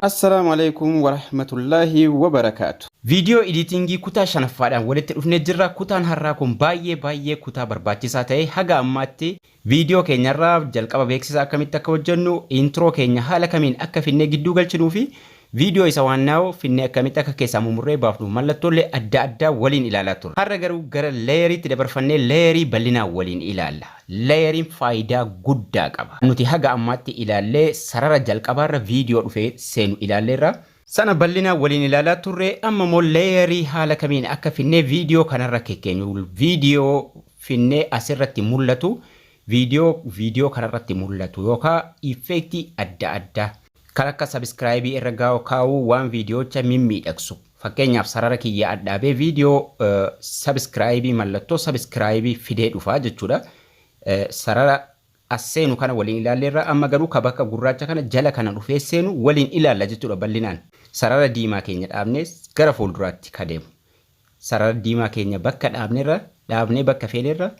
Assalaamu alaikum warahmatullaahi wabarakaatu. Viidiyoo editingii kutaa shanaffaadhaan walitti dhufnee jirra. Kutaan har'aa kun baay'ee baay'ee kutaa barbaachisaa ta'e. Haga ammaatti viidiyoo keenyarraa jalqaba beeksisa akkamitti akka hojjennu, intro keenya haala kamiin akka finnee gidduu galchinuu fi viidiyoo isa waannaa'u finnee akkamitti akka keessaa mumurree baafnu mallattoolee adda addaa waliin ilaalaa turre. Har'a garuu gara layeriitti dabarfannee layerii bal'inaan waliin ilaalla. Layeriin faayidaa guddaa qaba. Nuti haga ammaatti ilaallee sarara jalqabaarra viidiyoo dhufee seenu ilaalleerra. Sana bal'inaan waliin ilaalaa turre. Amma immoo layerii haala kamiin akka finnee viidiyoo kanarra kekkeenyu, viidiyoo finnee asirratti mul'atu, viidiyoo kanarratti mul'atu yookaan effectii adda addaa kan akka subscribe irra kaa'uu, waan viidiyoocha mimmiidhagsu. Fakkeenyaaf, sarara kiyya adhaabee viidiyoo subscribe, mallattoo subscribe fidee dhufaa jechuudha. Sarara as seenu kana waliin ilaalleerra. Amma garuu ka bakka gurraacha kana jala kana dhufee seenu waliin ilaalla jechuudha bal'inaan. Sarara diimaa keenya dhaabnee gara fuulduraatti ka deemu. Sarara diimaa keenya bakka dhaabnerra dhaabnee, bakka feenerra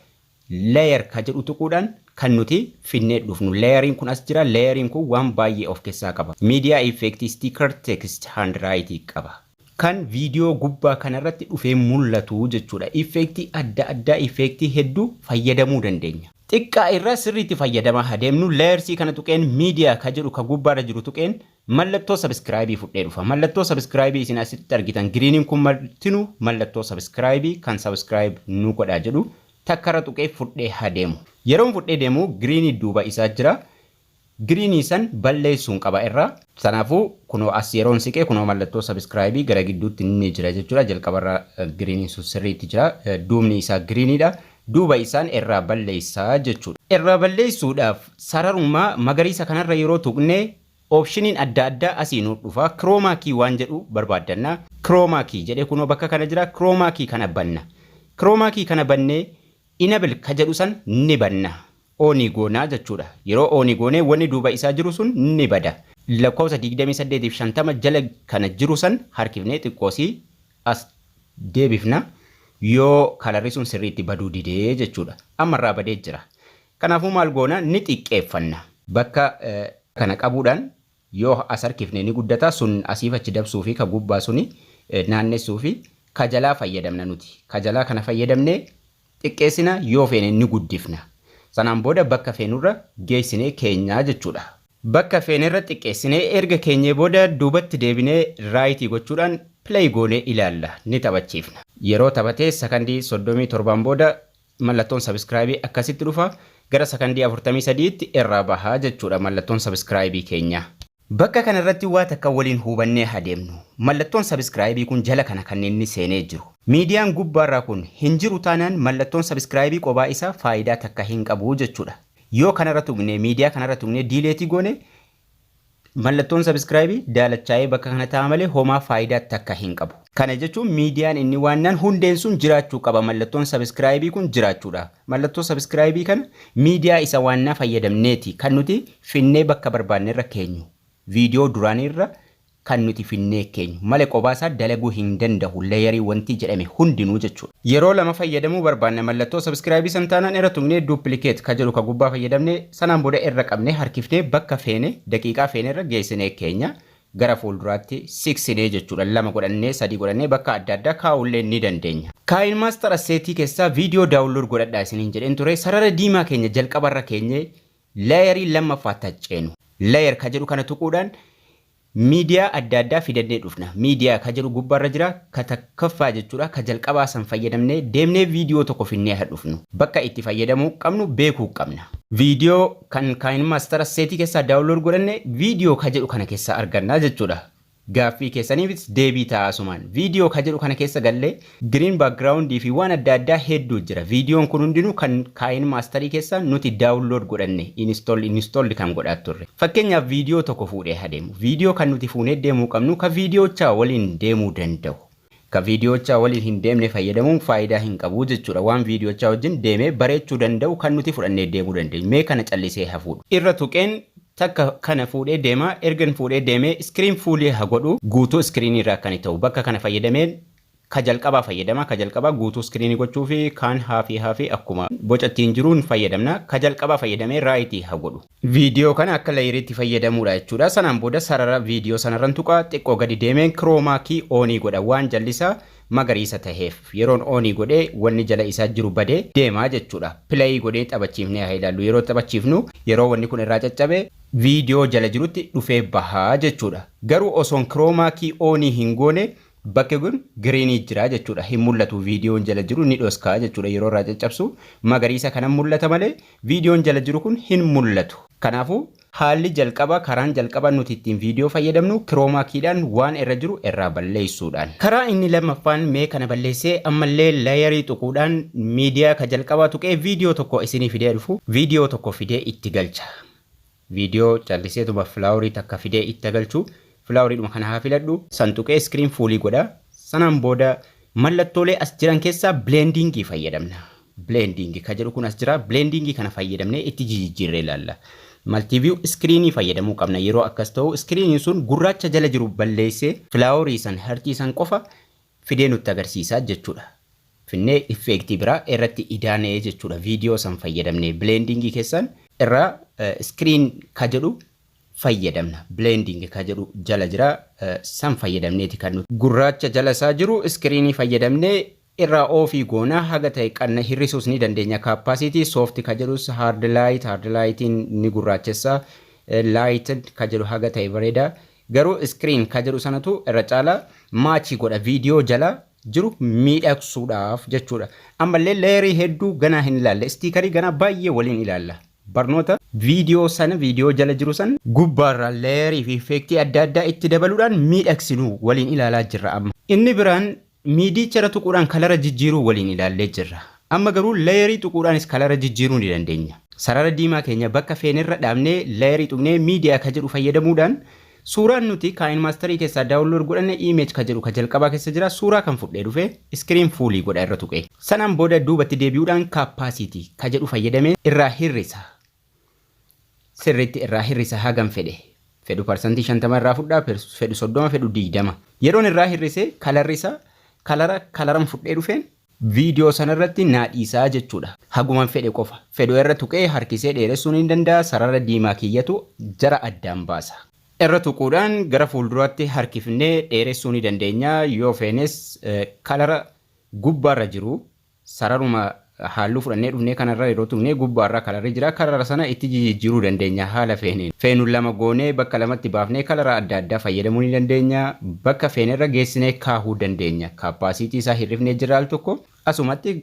layer ka jedhu tuquudhaan kan nuti finnee dhufnu. Layeriin kun as jira. Layeriin kun waan baay'ee of keessaa qaba. Media effect, sticker, text, handwriting qaba. Kan viidiyoo gubbaa kanarratti dhufee mul'atu jechuudha. Effectii adda addaa, effectii hedduu fayyadamuu dandeenya. Xiqqaa irraa sirriitti fayyadamaa adeemnu. Layersii kana tuqeen, media ka jedhu ka gubbaarra jiru tuqeen mallattoo subscribe fudhee dhufa. Mallattoo subscribe isin asitti argitan, greeniin kun martinuu mallattoo subscribe kan subscribe nu godhaa jedhu takkarra tuqee fudhee adeemu. Yeroon fudhee deemu greenii duuba isaa jira. Greenii san balleessuun qaba irraa. Kanaafuu kunoo as yeroon siqee, kunoo mallattoo subscribe gara gidduutti ni jira jechuudha. Jalqabarra greeniin sun sirriitti jira. Duubni isaa greeniidha. Duuba isaan irraa balleessaa jechuudha. Irraa balleessuudhaaf sararuma magariisa kanarra yeroo tuqne optioniin adda addaa asii nuuf dhufa. Chroma key waan jedhu barbaaddanna. Chroma key jedhee kunoo bakka kana jira. Chroma key kana banna. Chroma key kana bannee enable ka jedhu san ni banna. On goonaa jechuudha. Yeroo on goonee, wanni duuba isaa jiru sun ni bada. Lakkoofsa 28 fi 50 jala kana jiru san harkifnee xiqqoosii as deebifna. Yoo colorri sun sirriitti baduu didee jechuudha. Ammarraa badee jira. Kanaafuu maal goona? Ni xiqqeeffanna. Bakka kana qabuudhaan yoo as harkifne ni guddata. Sun asiif achi dabsuu fi ka gubbaa suni naannessuu fi ka jalaa fayyadamna nuti. Ka jalaa kana fayyadamnee xiqqeessina, yoo feene ni guddifna. Sanaan booda bakka feenurra geessinee keenyaa jechuudha. Bakka feenerra xiqqeessinee erga keenyee booda duubatti deebinee right gochuudhaan play goonee ilaalla, ni taphachiifna. Yeroo taphatee sakandii 37n booda mallattoon subscribe akkasitti dhufa. Gara sakandii 43tti irraa bahaa jechuudha mallattoon subscribe keenya. Bakka kanarratti waa takka waliin hubannee adeemnu. Mallattoon subscribe kun jala kana kanneen inni seenee jiru. Miidiyaan gubbaarraa kun hin jiru taanaan mallattoon subscribe qophaa isaa faayidaa takka hin qabu jechuudha. Yoo kanarra tuqnee, miidiyaa kanarra tuqnee delete goone, mallattoon subscribe daalachaa'ee bakka kana taa'a malee homaa faayidaa takka hin qabu. Kana jechuun miidiyaan inni waannaan hundeen sun jiraachuu qaba. Mallattoon subscribe kun jiraachuudha. Mallattoo subscribe kana miidiyaa isa waannaa fayyadamneeti kan nuti finnee bakka barbaannerra keenyu. Viidiyoo duraaniirra kan nuti finnee keenyu malee kophaa isaa dalaguu hin danda'u layerii wanti jedhame hundinuu jechuudha. Yeroo lama fayyadamuu barbaanne mallattoo subscribe san taanaan, irra tuqnee duplicate ka jedhu ka gubbaa fayyadamne, sanaan booda irra qabnee harkifnee bakka feene, daqiiqaa feene irra geessinee keenya, gara fuulduraatti siksinee jechuudha. Lama godhannee, sadii godhannee bakka adda addaa kaa'ullee ni dandeenya. KineMaster assetii keessaa viidiyoo download godhadhaa isiniin jedheen ture. Sarara diimaa keenya jalqabarra keenyee layerii lammaffaa tacceenu. Layer ka jedhu kana tuquudhaan miidiyaa adda addaa fidannee dhufna. Miidiyaa ka jedhu gubbaarra jira, ka takkaffaa jechuudha. Ka jalqabaa san fayyadamnee deemnee viidiyoo tokko finnee haa dhufnu. Bakka itti fayyadamuu qabnu beekuu qabna. Viidiyoo kan KineMaster assetii keessaa download godhanne viidiyoo ka jedhu kana keessaa argannaa jechuudha. Gaaffii keessaniifis deebii ta'a asumaan. Viidiyoo ka jedhu kana keessa gallee green background fi waan adda addaa hedduu jira. Viidiyoon kun hundinuu kan KineMasterii keessaa nuti download godhanne, install kan godhaa turre. Fakkeenyaaf, viidiyoo tokko fuudhee adeemu. Viidiyoo kan nuti fuunee deemuu qabnu ka viidiyoochaa waliin deemuu danda'u. Ka viidiyoochaa waliin hin deemne fayyadamuun faayidaa hin qabu jechuudha. Waan viidiyoochaa wajjin deemee bareechuu danda'u kan nuti fudhannee deemuu dandeenyu. Mee kana callisee haa fuudhu. Irra tuqeen takka kana fuudhee deema. Ergan fuudhee deemee screen full haa godhu. Guutuu screenii irraa kan ta'u bakka kana fayyadameen Ka jalqabaa fayyadama. Ka jalqabaa guutuu screenii gochuu fi kaan halfii halfii akkuma boca ittiin jiruun fayyadamna. Ka jalqabaa fayyadamee rightii haa godhu. Viidiyoo kana akka layeriitti fayyadamuudha jechuudha. Sanaan booda sarara viidiyoo sanarran tuqaa, xiqqoo gadi deemeen chroma key onii godha, waan jallisaa magariisa taheef. Yeroon onii godhee wanni jala isaa jiru badee deemaa jechuudha. Play godhee taphachiifnee haa ilaallu. Yeroo taphachiifnu, yeroo wanni kun irraa caccabe, viidiyoo jala jirutti dhufee bahaa jechuudha. Garuu osoon chroma key onii hin goone bakki kun greenii jira jechuudha. Hin mul'atu, viidiyoon jala jiru ni dhoskaa jechuudha. Yeroo irraa caccabsu magariisa kana mul'ata malee viidiyoon jala jiru kun hin mul'atu. Kanaafuu haalli jalqaba, karaan jalqaba nuti ittiin viidiyoo fayyadamnu, chroma keydhaan waan irra jiru irraa balleessuudhaan. Karaa inni lammaffaan, mee kana balleessee ammallee layerii tuquudhaan miidiyaa ka jalqabaa tuqee viidiyoo tokko isinii fidee dhufu, viidiyoo tokko fidee itti galcha. Viidiyoo calliseetuma flowerii takka fidee itti galchu. Floweriidhuma kana haa filadhu. San tuqee screen fullii godha. Sanaan booda mallattoolee as jiran keessaa blendingii fayyadamna. Blendingii ka jedhu kun as jira. Blendingii kana fayyadamnee itti jijjiirree ilaalla. Multiview screenii fayyadamuu qabna. Yeroo akkas ta'u screeniin sun gurraacha jala jiru balleessee flowerii san, heartii san qofa fidee nutti agarsiisa jechuudha. Finnee effectii biraa irratti idaanee jechuudha. Viidiyoo san fayyadamnee blendingii keessan irraa screen ka jedhu fayyadamna. Blending ka jedhu jala jira, san fayyadamneeti kan nuti. Gurraacha jala isaa jiru screenii fayyadamnee irraa offii goonaa, haga ta'e qanna hir'isuus ni dandeenya. Opacity soft ka jedhus, hard light, hard lightiin ni gurraachessa. Light ka jedhu haga ta'e bareeda. Garuu screen ka jedhu sanatu irra caala matchii godha viidiyoo jala jiru miidhagsuudhaaf jechuudha. Ammallee layerii hedduu ganaa hin ilaalle. Stickerii ganaa baay'ee waliin ilaalla. Barnoota viidiyoo sana, viidiyoo jala jiru san gubbaarraa layerii fi effectii adda addaa itti dabaluudhaan miidhagsinuu waliin ilaalaa jirra amma. Inni biraan miidicha tuquudhaan colora jijjiiruu waliin ilaallee jirra. Amma garuu layerii tuquudhaanis colora jijjiiruu ni dandeenya. Sarara diimaa keenya bakka feenerra dhaabnee, layerii tuqnee, miidiyaa ka jedhu fayyadamuudhaan, suuraan nuti KineMasterii keessaa download godhanne image ka jedhu ka jalqabaa keessa jira, suuraa kan fudhee dhufe screen fullii godha irra tuqe. Sanaan booda duubatti deebi'uudhaan opacity ka jedhu fayyadamee irraa hir'isa. Sirriitti irraa hir'isa hagam fedhe. Fedhu 50% irraa fudhaa, fedhu 30, fedhu 20. Yeroon irraa hir'ise colorri isaa colora coloran fudhee dhufeen viidiyoo sanarratti naa dhiisaa jechuudha. Haguman fedhe qofa. Fedhu irra tuqee harkisee dheeressuun ni danda'a. Sarara diimaa kiyyatu jara addaan baasa. Irra tuquudhaan gara fuulduraatti harkifnee dheeressuu ni dandeenya. Yoo feenes colora gubbaarra jiru, sararuma halluu fudhannee dhufnee kanarra yeroo tuqnee gubbaarra colorri jira. Colora sana itti jijjiiruu dandeenya haala feeneen. Feenu lama goonee bakka lamatti baafnee colora adda addaa fayyadamuu ni dandeenya. Bakka feenerra geessinee kaahuu dandeenya. Opacity isaa hir'ifnee jira al tokko. Asumatti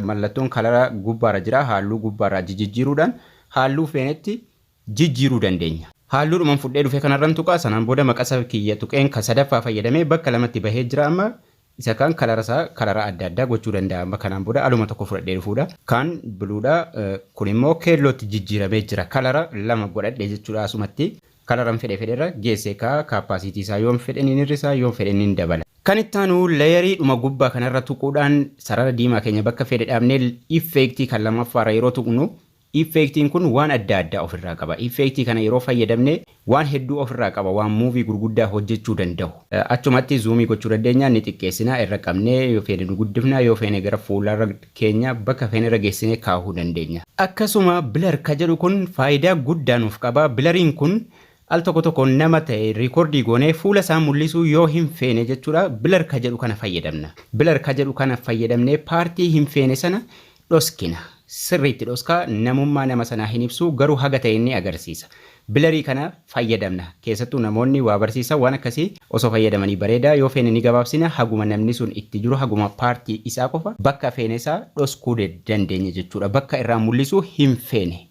mallattoon colora gubbaarra jira, halluu gubbaarraa jijjiiruudhaan halluu feenetti jijjiiruu dandeenya. Halluudhumaan fudhee dhufe kanarran tuqaa, sanaan booda maqasa kiyya tuqeen ka sadaffaa fayyadamee bakka lamatti bahee jira amma. Isa kaan colora isaa colora adda addaa gochuu danda'a. Amma kanaan booda aluma tokko fudhadhee dhufuudha. Kaan bluedha, kun immoo keellootti jijjiiramee jira. Colora lama godhadhe jechuudha asumatti. Coloran fedhe fedherra geessee kaa, opacity isaa yoon fedhe ni hir'isa, yoon fedhe ni dabala. Kan itti aanu layerii dhuma gubbaa kanarra tuquudhaan sarara diimaa keenya bakka fedhe dhaabnee effectii kan lammaffaarra yeroo tuqnu, effectiin kun waan adda addaa ofirraa qaba. Effectii kana yeroo fayyadamne waan hedduu ofirraa qaba, waan movie gurguddaa hojjechuu danda'u. Achumatti zoomii gochuu dandeenya, ni xiqqeessina, irra qabnee yoo feene nu guddifna, yoo feene gara fuularra keenya bakka feene irra geessinee kaahuu dandeenya. Akkasuma blur ka jedhu kun faayidaa guddaa nuuf qaba. Bluriin kun al tokko tokko nama ta'e recordii goonee fuula isaa mul'isuu yoo hin feene jechuudha, blur ka jedhu kana fayyadamna. Blur ka jedhu kana fayyadamnee partii hin feene sana dhoskina. Sirriitti dhoskaa, namummaa nama sanaa hin ibsu, garuu haga ta'e ni agarsiisa. Blurii kana fayyadamna. Keessattuu namoonni waa barsiisan waan akkasii osoo fayyadamanii bareedaa. Yoo feene ni gabaabsina, haguma namni sun itti jiru, haguma partii isaa qofa bakka feene isaa dhoskuu dandeenya jechuudha. Bakka irraa mul'isuu hin feene.